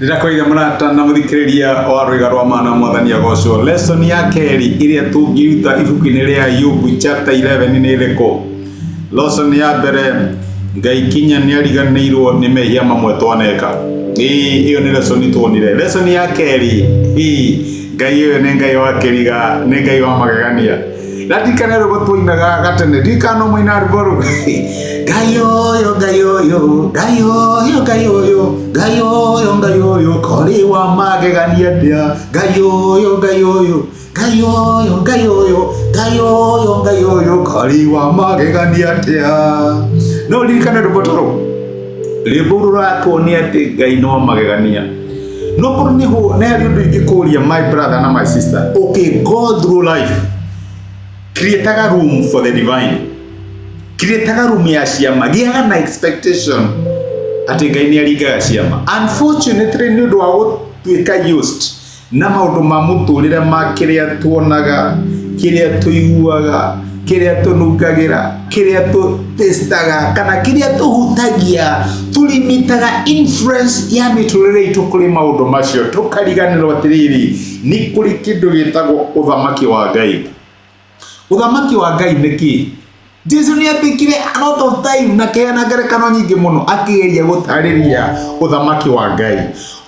Ndĩrakwĩire mũrata na mũthikĩrĩria wa rwĩga rwa mana mwathani agocwo. Lesson ya kerĩ ĩrĩa tũngĩruta ibuku-inĩ rĩa Ayubu chapter 11 nĩ ĩrĩkũ? Lesson ya mbere, Ngai kinya nĩ ariganĩirwo nĩ mehia mamwe twaneka. Ĩĩ, ĩyo nĩ lesson tuonire. Lesson ya kerĩ, ĩĩ, Ngai ũyũ nĩ Ngai wa kĩriga, nĩ Ngai wa magegania. Ndirikana rwĩmbo twainaga gatene, ndirikana no mũina rwĩmbo rũu. Ngai ũyũ, Ngai ũyũ, Ngai ũyũ, Ngai ũyũ, Ngai ũyũ, Ngai ũyũ, korĩ wa magegania atĩa. Ngai ũyũ, Ngai ũyũ, Ngai ũyũ, Ngai ũyũ, Ngai ũyũ, Ngai ũyũ, korĩ wa magegania atĩa. No ririkane rwĩmbo ta rũu. Rwĩmbo rũratuonia atĩ Ngai no magegania. No korwo nĩ nĩ harĩ ũndũ ingĩkũria my brother na my sister, okay, go through life. Creataga room for the divine. Creataga room ya ciama. Gĩaga na expectation atĩ Ngai nĩ aringaga ciama. Unfortunately nĩ ũndũ wa gũtuĩka used na maũndũ ma mũtũrĩre ma kĩrĩa tuonaga, kĩrĩa tũiguaga, kĩrĩa tũnungagĩra, kĩrĩa tũtestaga kana kĩrĩa tũhutagia, tũlimitaga influence ya mĩtũrĩre itũ kũrĩ maũndũ macio, tũkariganĩrwo atĩrĩrĩ, nĩ kũrĩ kĩndũ gĩtagwo ũthamaki wa Ngai. Ũthamaki wa Ngai nĩ kĩĩ? Jesu nĩ atekire a lot of time na kĩheana ngerekano nyingĩ mũno akĩgeria gũtarĩria ũthamaki wa Ngai.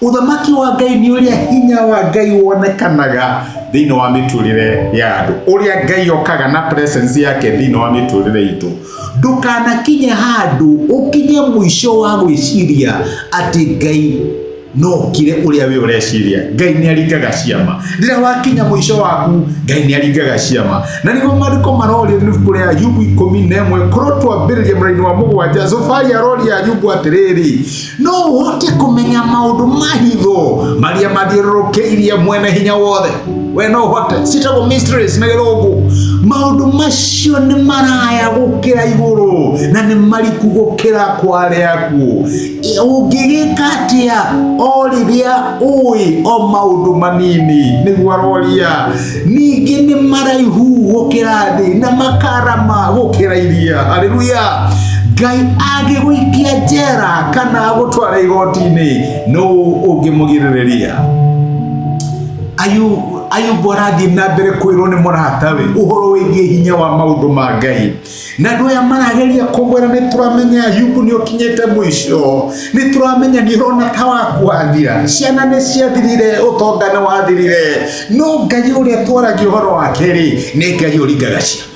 Ũthamaki wa Ngai nĩ ũrĩa hinya wa Ngai wonekanaga thĩinĩ wa mĩtũrĩre ya andũ, ũrĩa Ngai okaga na presence yake thĩinĩ wa mĩtũrĩre itũ. Ndũkanakinye handũ ũkinye mũico wa gwĩciria atĩ Ngai no kire ũrĩa we ũreciria. Ngai nĩ aringaga ciama. Rĩrĩa wakinya mũico waku, Ngai nĩ aringaga ciama. Na nĩguo maandĩko maroria nĩ ibuku rĩa Ayubu 11, korwo twambĩrĩria mũraini wa 7, Zofari aroria Ayubu atĩrĩrĩ, no ũhote kũmenya maũndũ ma hitho marĩa mathiũrũrũkĩirie mwene hinya wothe? We no ũhote? Ciĩtagwo mysteries na gĩthũngũ. Maũndũ macio nĩ maraya gũkĩra igũrũ na nĩ mariku gũkĩra kwa arĩa akuũ. Ũngĩgĩka atĩa o rĩrĩa ũĩ o maũndũ manini? Nĩguo aroria. Ningĩ nĩ maraihu gũkĩra thĩ na makarama gũkĩra iria. Haleluya! Ngai angĩgũikia njera kana agũtwara igoti-inĩ, nũ ũngĩmũgirĩrĩria? Ayubu arathiĩ na mbere kwĩrwo nĩ mũratawe ũhoro wĩgiĩ hinya wa maũndũ ma Ngai. Na andũ aya marageria kũmwĩra nĩ tũramenya Ayubu nĩ ũkinyĩte mũico, nĩ tũramenya nĩ ũrona ta waku wathira, ciana nĩ ciathirire, ũtonga nĩ wathirire, no Ngai ũrĩa twaragia ũhoro wake rĩ, nĩ Ngai ũringaga ciama.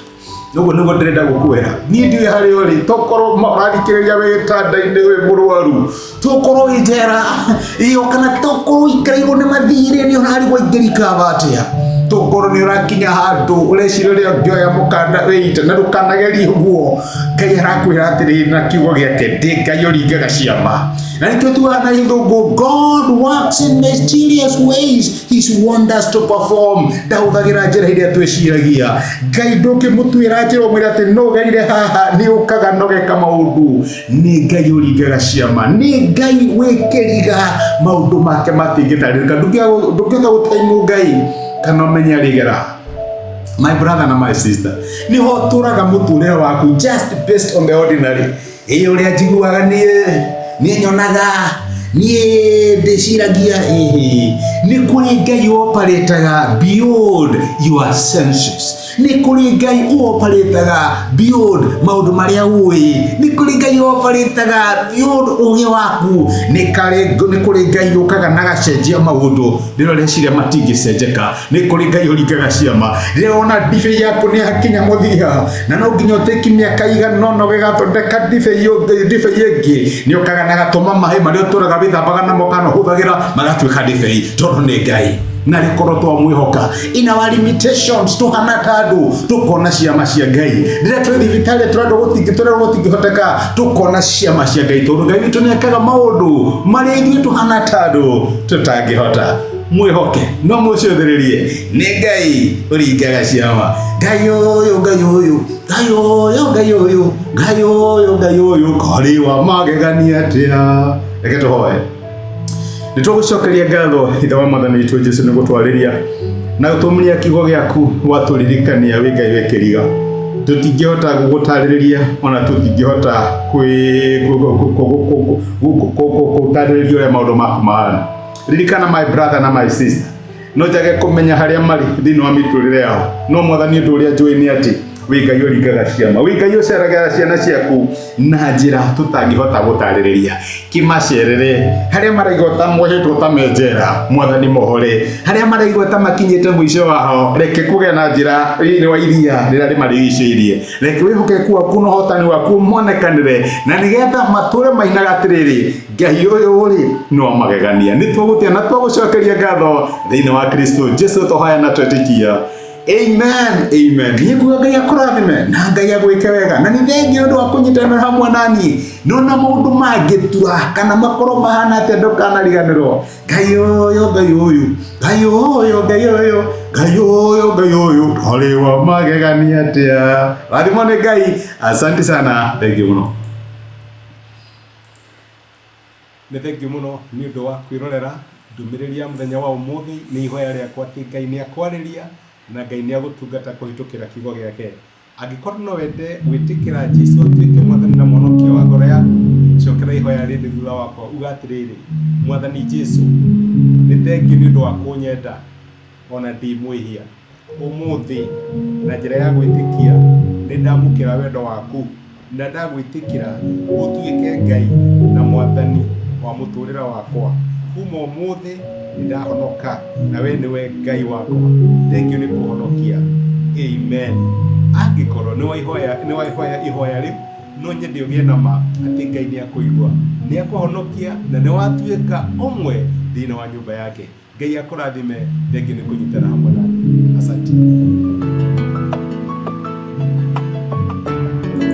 Ũguo nĩguo ndĩrenda gũkwĩra. Niĩ ndiũĩ harĩa ũrĩ, tokorwo ũrathikĩrĩria wĩ gĩtanda-inĩ wĩ mũrwaru, tokorwo wĩ njera, iyo kana tokorwo ũikairwo nĩ mathirĩ nĩ ũrarigwo ingĩrikaba atĩa, tokorwo nĩ ũrakinya handũ ũreciria ũrĩa ũngĩoya mũkanda wĩite, na ndũkanagerie ũguo. Ngai arakwĩra atĩrĩrĩ na kiugo gĩake, ndĩ Ngai ũringaga ciama. Na nĩkĩo tugaga na gĩthũngũ, God works in mysterious ways, his wonders to perform. Ndahũthagĩra njĩra iria twĩciragia. Ngai ndũngĩmũtuĩra njĩra ũmwĩre atĩ no ũgerire haha, nĩ ũkaga na ũgeka maũndũ. Nĩ Ngai ũringaga ciama, nĩ Ngai wĩkĩriga, maũndũ make matingĩtarĩrĩka. Ndũngĩhota gũtaimũ Ngai kana ũmenye arĩgera. My brother na my sister, nĩho ũtũraga mũtũrĩre waku just based on the ordinary. Ĩĩ ũrĩa njiguaga niĩ, niĩ nyonaga, niĩ ndĩciragia, ĩĩ nĩ kũrĩ Ngai ũoparĩtaga beyond your senses. Nĩ kũrĩ Ngai ũoparĩtaga beyond maũndũ marĩa ũĩ. Nĩ kũrĩ Ngai ũoparĩtaga beyond ũgĩ waku. Nĩ kũrĩ Ngai ũkaga na agacenjia maũndũ rĩrĩa ũreciria matingĩcenjeka. Nĩ kũrĩ Ngai ũringaga ciama. Rĩrĩa wona ndibei yaku nĩ yakinya mũthia na no nginya ũtĩki mĩaka igana ũna ũgĩgathondeka ndibei ĩngĩ, nĩ ũkaga na agatũma maĩ marĩa ũtũraga wĩthambaga namo kana ũhũthagĩra magatuĩka ndibei, tondũ nĩ Ngai. Na rĩkorwo twamwĩhoka in our limitations, tũhana ta andũ, tũkona ciama cia Ngai. Rĩrĩa twĩ thibitarĩ tũrendwo gũtingĩtũrerwo gũtingĩhoteka, tũkona ciama cia Ngai, tondũ Ngai witũ nĩ ekaga maũndũ marĩa ithuĩ tũhana ta andũ tũtangĩhota. Mwĩhoke, no mũcũthĩrĩrie, nĩ Ngai ũringaga ciama. Ngai ũyũ, Ngai ũyũ, Ngai ũyũ, Ngai ũyũ, Ngai ũyũ, Ngai ũyũ, karĩ wa magegania atĩa. Reke tũhoe. Nĩ tũgũcokeria ngatho Ithe wa Mwathani witũ Jesu nĩ gũtwarĩria na gũtũmĩria kiugo gĩaku, watũririkania wĩ Ngai wĩ kĩriga. Tũtingĩhota gũgũtarĩrĩria ona tũtingĩhota gũtarĩrĩria ũrĩa maũndũ maku mahana. Ririkana my brother na my sister, no njage kũmenya harĩa marĩ thĩinĩ wa mĩtũrĩre yao, no Mwathani, ũndũ ũrĩa njũĩ nĩ atĩ wĩ Ngai ũringaga ciama, wĩ Ngai ũceragĩra ciana ciaku na njĩra tũtangĩhota gũtarĩrĩria. Kĩmacerere harĩa maraigua ta mohetwo ta me njera, Mwathani mohore. Harĩa maraigua ta makinyĩte mũico wao, reke kũgĩa na njĩra thĩinĩ wa iria rĩrĩa rĩmarigicĩirie. Reke wĩhokeku waku na ũhotani waku monekanĩre, na nĩgetha matũre mainaga atĩrĩrĩ, Ngai ũyũ rĩ nĩ wa magegania. Nĩ twagũtĩa na twagũcokeria ngatho thĩinĩ wa Kristo Jesu, tũhoya na twetĩkia. Amen, amen. Niĩ nguga Ngai akũrathime na Ngai agwĩke wega, na nĩ thengiũ ũndũ wa kũnyitanĩra hamwe na niĩ. No na maũndũ mangĩtura kana makorwo mahana atĩa, ndũkanariganĩrwo Ngai ũyũ, Ngai ũyũ, Ngai ũyũ, Ngai ũyũ, Ngai ũyũ, Ngai ũyũ ũrĩ wa magegania atĩa. Rathimwo nĩ Ngai. Asante sana, thengiũ mũno. Nĩ thengiũ mũno nĩ ũndũ wa kwĩrorera ndũmĩrĩri ya mũthenya wa ũmũthĩ. Nĩ ihoya rĩakwa atĩ Ngai nĩ akwarĩria na Ngai nĩ agũtungata kũhĩtũkĩra kiugo gĩake. Angĩkorwo no wende gwĩtĩkĩra Jesu atuĩke Mwathani na Mũhonokia wa ngoro yaku, cokera ihoya rĩrĩ thutha wakwa uga atĩrĩrĩ, Mwathani Jesu, nĩ thengiũ nĩ ũndũ wa kũnyenda ona ndĩ mwĩhia. Ũmũthĩ, na njĩra ya gwĩtĩkia, nĩ ndamũkĩra wendo waku na ndagwĩtĩkĩra ũtuĩke Ngai na Mwathani wa mũtũrĩre wakwa. Kuma ũmũthĩ nĩ ndahonoka na we nĩwe Ngai wakwa. Thengiũ nĩ kũhonokia. Amen. Angĩkorwo nĩ waihoya ihoya rĩu, no nyende ũgĩe na ma atĩ Ngai nĩ akũigua, nĩ akũhonokia na nĩ watuĩka ũmwe thĩinĩ wa nyũmba yake. Ngai akũrathime, thengiũ nĩ kũnyitana hamwe na niĩ.